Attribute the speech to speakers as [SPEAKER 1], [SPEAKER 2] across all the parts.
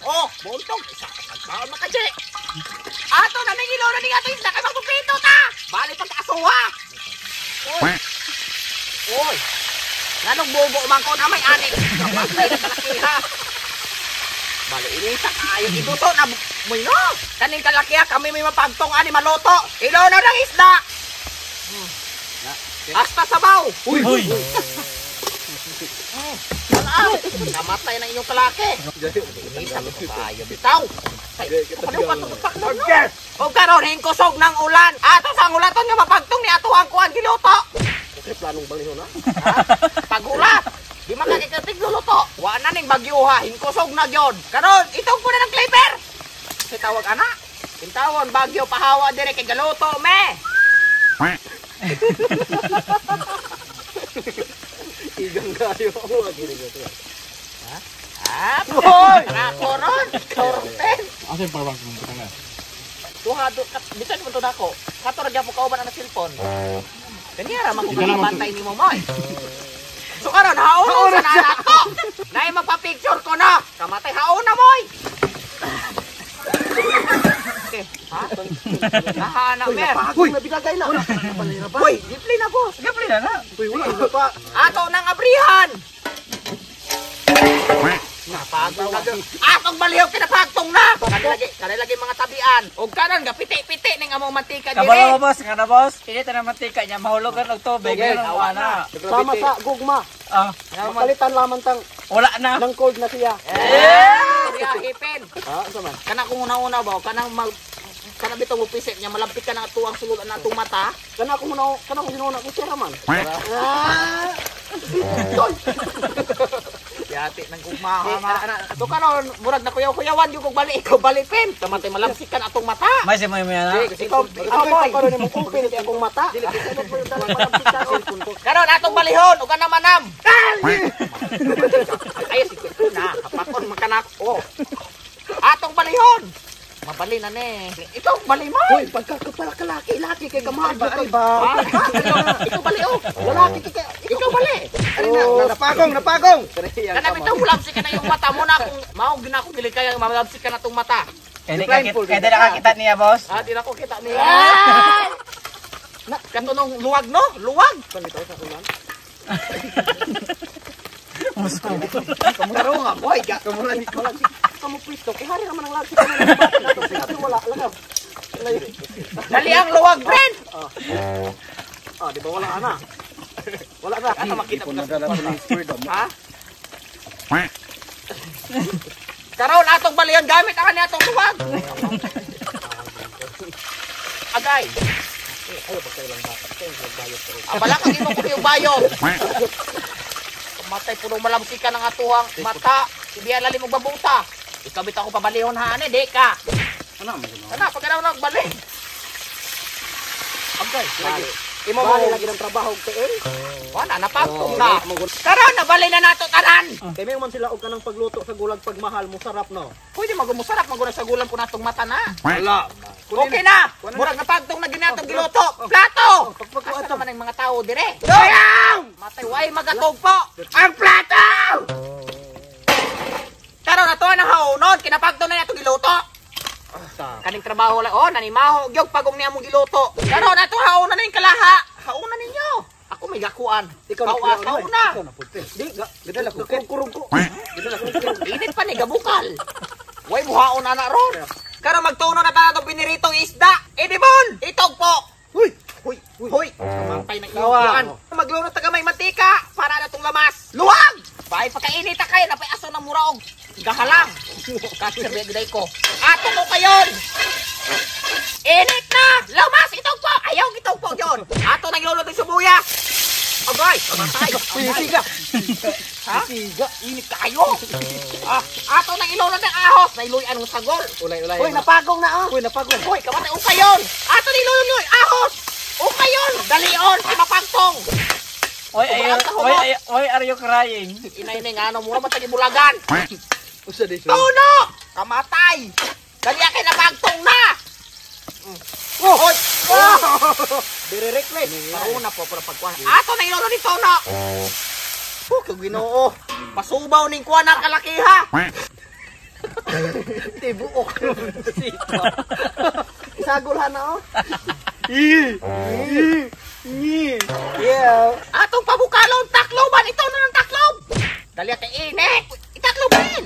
[SPEAKER 1] Oh, buntog. Isa pagkaon makaje. Ato na ning ilona ning ato isda kay magpupito ta. Bali pagkaasuha. Oy. Oy. Nganong bogo man ko na may ani. Kamatay na kalakiha. Bali inita kaayo iduto na moy no. Kaning kalakiha kami may mapagtong ani maluto. Ilona ng isda. Hasta sabaw.
[SPEAKER 2] Uy! Uy!
[SPEAKER 1] Wala. Kamatay ng inyong kalaki. Inita kaayo bitaw. O karon hingkusog ng ulan. Ato sa ulaton nga mapagtong ni ato ang kuan giluto.
[SPEAKER 3] Okay, planong balihon na.
[SPEAKER 1] Pagulat. Di makakikatig luluto. Wa na ning bagyo ha, hingkusog na gyud. Karon itong po na ng clipper. Si tawag ana. Intawon bagyo pahawa dire kay galuto me.
[SPEAKER 3] Igang kayo.
[SPEAKER 1] Ha? Hoy! Ako ron. Korten.
[SPEAKER 2] Asa yung power bank mo? Butang na.
[SPEAKER 1] Duha do bisan mo to nako. Kato ra gyapon kauban ang cellphone. Kanya ra man kung
[SPEAKER 2] Ikaw naman
[SPEAKER 1] bantay nimo moy. So karon haonon sa na ako. Nay magpa-picture ko na. Kamatay haon na moy. Okay, ha? Naha na mer.
[SPEAKER 3] Uy, nabigagay na.
[SPEAKER 1] Uy, gipli na boss.
[SPEAKER 2] Gapli na na.
[SPEAKER 3] Uy, wala na pa.
[SPEAKER 1] Ato nang abrihan. Napagong na. Atong baliw kinapagtong na. Kanay lagi mga tabian. Og karon gapiti-piti ning among mantika
[SPEAKER 4] Kabalo
[SPEAKER 1] dire.
[SPEAKER 4] mo boss, nga na boss. Init na mantika niya, mahulugan og tubig.
[SPEAKER 1] Tubig,
[SPEAKER 4] Ganun
[SPEAKER 1] awa
[SPEAKER 4] na.
[SPEAKER 3] Sama sa gugma.
[SPEAKER 4] Ah,
[SPEAKER 3] Makalitan lamang tang
[SPEAKER 4] wala na.
[SPEAKER 3] ng cold na siya.
[SPEAKER 1] Eh, hipin.
[SPEAKER 3] Ha, asa man?
[SPEAKER 1] Kana kung una-una ba, kanang mag kana bitong upisik niya malampit ka na tuwang sulod na atong mata.
[SPEAKER 3] Kana ko muna, kana ko sinuuna ko siya man.
[SPEAKER 1] Ah! Yati nang gugma. To karon murag na kuyaw-kuyawan yung kog bali ikaw balipin. Kamatay malamsik ka na atong mata.
[SPEAKER 4] May si mo na.
[SPEAKER 1] Ikaw, ikaw
[SPEAKER 3] Ako
[SPEAKER 1] boy.
[SPEAKER 3] karon imong open kay akong mata. Dili kay mo yung dalang malamsikan.
[SPEAKER 1] Karon atong balihon ug kana manam. Ay si ko na, hapakon man kanak. Oh. Atong balihon. Mabali na ni. Ikaw bali mo.
[SPEAKER 3] Uy, pagkakapala ka laki, laki kay kamahal ba? Ari ba?
[SPEAKER 1] Ah, ikaw bali oh.
[SPEAKER 3] Lalaki kay
[SPEAKER 1] Ikaw bali.
[SPEAKER 3] Ari na, napagong, napagong.
[SPEAKER 1] Kana bitaw lamsik ka na yung mata mo na kung mao gina ko dili kaya malamsik ka na tong mata.
[SPEAKER 4] Kaya di ka nakakita niya boss.
[SPEAKER 1] Ah, di na ko kita niya. Na katunong luwag no? Luwag. Karon nga boy.
[SPEAKER 3] Kamu pwisto, kay hari naman ang laki kamo. Wala, lakaw.
[SPEAKER 1] Dali ang luwag, friend.
[SPEAKER 3] Ah, di ba wala ana? Wala na.
[SPEAKER 1] Ano makita ko na? Ha? Karon atong balian gamit ang atong luwag. Agay. Abala kang imong kuno yung bayot. Matay puno malamsikan ang atuhang mata. Ibiya lalim og babuta. Ikaw bitaw ko pabalihon ha ani di ka.
[SPEAKER 2] Ano mo?
[SPEAKER 1] Ana pagka na nagbali. Agay. Imo mo
[SPEAKER 3] Bali lagi ng trabaho og TL.
[SPEAKER 1] wala napagtong na. Karon nabali na nato tanan.
[SPEAKER 3] Kay may man sila og kanang pagluto sa gulag pagmahal mo sarap no.
[SPEAKER 1] Pwede magumusarap maguna sa gulang po natong mata na.
[SPEAKER 2] Wala.
[SPEAKER 1] Okay na. Murag napagtong na ginatong giluto. Plato. Asa naman ang mga tao dire? Matay way magatog po. Ang plato! Karon ato ang haonon kinapagtong na natong giluto. Kaning trabaho lang oh nanimaho gyud pagong niya mong giluto. Karon ato haonon na yung kalaha. Haonan ninyo. Ako may gakuan.
[SPEAKER 3] Ikaw na
[SPEAKER 1] Hawa, haona.
[SPEAKER 3] Ikaw na pud. Di ga gidala ko kurog ko. Gidala ko.
[SPEAKER 1] Init pa ni gabukal. Way buhaon ana ron. Karon magtuno na ta natong piniritong isda. Edibon, itog po.
[SPEAKER 3] Uy,
[SPEAKER 1] Huy, huy. Kamantay na iyong. Maglunod ta gamay mantika para na tong lamas. Luwag! Bay pakainit ta kayo napay aso ng muraog. Gahalang. Catcher biya giday ko. Ato ko kayon. Init na! Lamas itog po. Ayaw itog po yon. Ato nang ilulot ng sibuyas. Agay, kamatay.
[SPEAKER 3] Siga.
[SPEAKER 1] Ha? Siga, init kayo. Ah, ato nang ilulot ng ahos, nailuyan ng sagol.
[SPEAKER 3] Ulay ulay. Uy, napagong na ah. Uy, napagong.
[SPEAKER 1] Hoy, kamatay ukayon. Ato nang ilulot ng ahos. Ukayon, dalion, si mapagtong.
[SPEAKER 4] Oy, ay, oy, oy, are you crying?
[SPEAKER 1] Inay ni nga ano, mura man tagibulagan.
[SPEAKER 3] Usa di.
[SPEAKER 1] Tuno! Kamatay! Dali kay napagtong na! Oh! Hoy! Oh!
[SPEAKER 3] Dire reckless.
[SPEAKER 1] Paruna po para pagkuha. Ato na ilolo ni Tono! Oh, kag Ginoo. Pasubaw ning kuha na kalakiha.
[SPEAKER 3] Tibuok. Isagol na oh. Yeah.
[SPEAKER 1] Atong pabukalon takloban ito na ng taklob. Dali kay init. Itaklobin.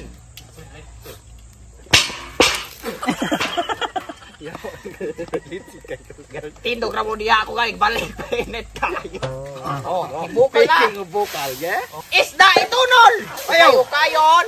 [SPEAKER 1] Tindog ra mo diha ako kay balik init kayo. Oh, bukal na.
[SPEAKER 3] Speaking of vocal, yeah?
[SPEAKER 1] Isda itunol. Ayaw kayon.